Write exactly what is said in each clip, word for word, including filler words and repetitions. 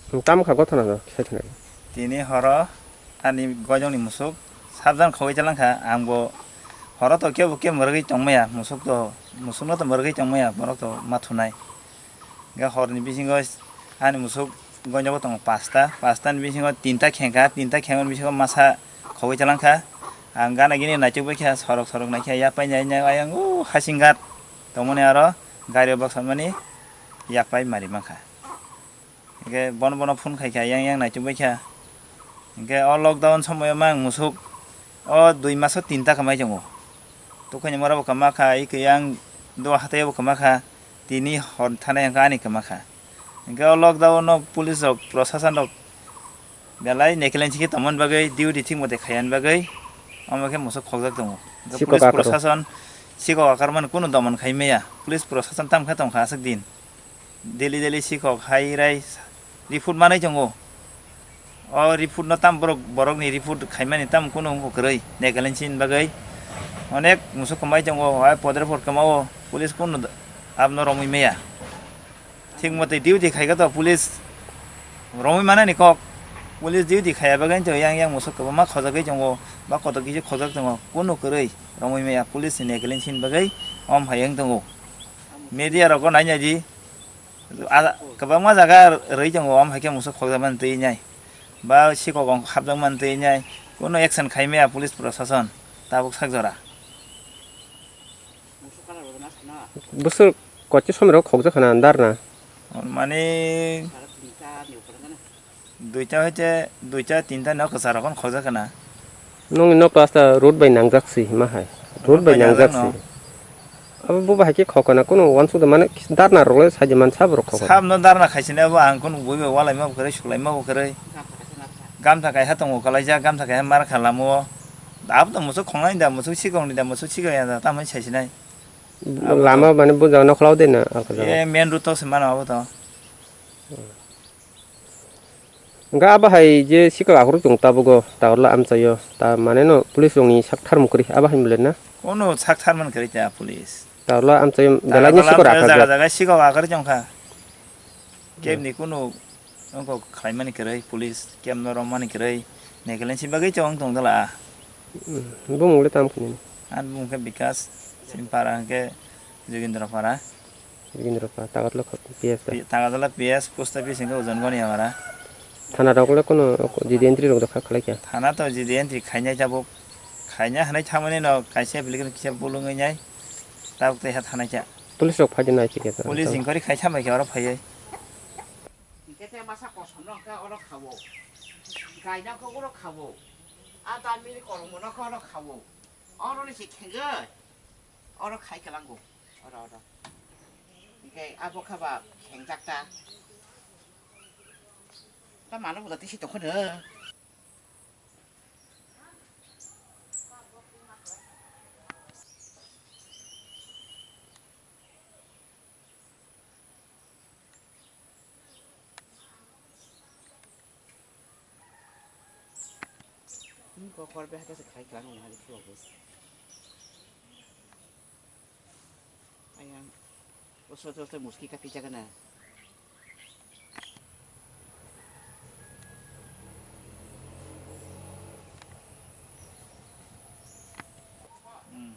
Tamo kha gothana no kisa khna. Tini horo ani gojongni musuk sabjan khogwi chalangkha, ang bo horo to kebo kebo mwrwgwi tongmaya, musuk to, musukno to mwrwgwi tongmaya, borok to ma thunai. Hingke horni bisingo ani musuk gonjogo tongo pasta, pastani bisingo tinta khengkha, tinta khengmani bisingo masa khogwi chalangkha. Ang gana gini naichukbaikha, sorok sorok naikha, yapai nai nai ayang o hasing ghat tongmani aro gari o bwkhamani yapai mari mankha. Hingke bono bono phone khaikha, yang yang naichukbaikha. Hingke o lockdown somoio mang musuk o dui maso tinta kamai tongo. Tukhani mora bo kamakha, ike yang do hatai bo kamakha, tini hor thana yang ani kamakha. Hingke o lockdown no police rok, prosason rok belai neglect khe tongmani bagwi, duty thik mate khaiyani bagwi omo khe musuk khokjak tongo. Hingke sikok police akaro. Prosason sikok akarmani kunu doman khai maya. Police prosason tam khe tongkha aswk din. Daily daily sikok hai rai report manai tongo. O report no tam borok, borokni report khaimani tam kunu wngkha kwrwi, neglect ni bagwi onek musuk kwmai tongo, hai podre pod kwmao police kunu abno romwi maya. Thik motoi duty khaikha to police romwi manani kok, police duty khaiya bagwi to yang yang musuk kwbangma khojagwi tongo, ba kotok kisi khojak tongo, kunu kwrwi romwi maya police ni neglect ni bagwi om hai wng tongo. Media rok o nainai di. A, kwbangma jaga rwi tongo, omo hai khe musuk khokjakmani twi nai, ba sikok hapjakmani twi nai, kunu action khai maya police prosason tabuk sak jora. Bwswk kochi somrok khokjak khana darna? Mani duita hoite duita tinta nok kwchar rokno khojak kana. Nongni nok to asta road bai nangjak si ma hai. Road bai nangjak si. Abo bo bahai khe khokana kuno wansuk de mane darna rok le saidi man sabo rok khokana. Sabno darna khaisini abo ang kuno bui bai walai ma bo kwrwi suklai ma bo kwrwi. Gamtha kaisa tongo kwlaijak, gamtha kaisa mar kha lama o. Abo to musuk khongnai da, musuk sikokni da, musuk sikok ya da, tamoni saisinai. Lama mane bo jaga nokhla o de na alka jaga. E main road to se mano abo to. Hwnkhe abo hai je sikok akhorok chwng tabukgo Tagarla amchaio, ta mane no police rokni sak tharmung kwrwi abo hai mole na? Kono sak tharmani kwrwi ta police. Tagarla amchaio belai ni sikok akhorok jaga jaga sikok akhorok chwngkha. Kebni kono wngkok khlaimani kwrwi police, kebno romani kwrwi, neglect ni bagwi chwng tongdala. Bumung le tam khini? Ani bumung khe Bikas, sini para hwnkhe Jogindra para. Jogindra para, Tagatla P S da? Pi-, Tagatla P S, post office hwnkhe Ojon Goni amara. Thana rok le kono G D entry rok da kha khlai kha? Thana to G D entry khainai tabuk. Khaina hanai thamani no kaisa application kisa bulungwi nai. Tabuk tei ha thanai kha. Police rok phai de nai khe khe. Police inquiry khai thamai khe oro phaiwi. Hingke te masa kosom no hingke oro khawo. Gaina khe oro khawo. A damni kormo no khe oro khawo. Oro ni se khengoi. Oro khai kalango. Oro, oro. Hingke abo khe ba khengjak ta. Ta mano bo tisi tongkho no. Hmm, kok hor behaka se khai klang ni hali khe obo. Ayang, oso to to muski ka pija kana. Hmm.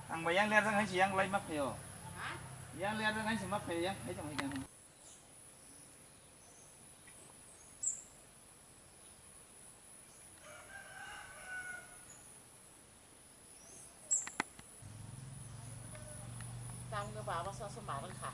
Ang ba yang ler jang hai si yang lai ma phayo. Yang ler jang hai si ma phayo, yang hai jang hai jang. Tangno baba sa sa marang kha.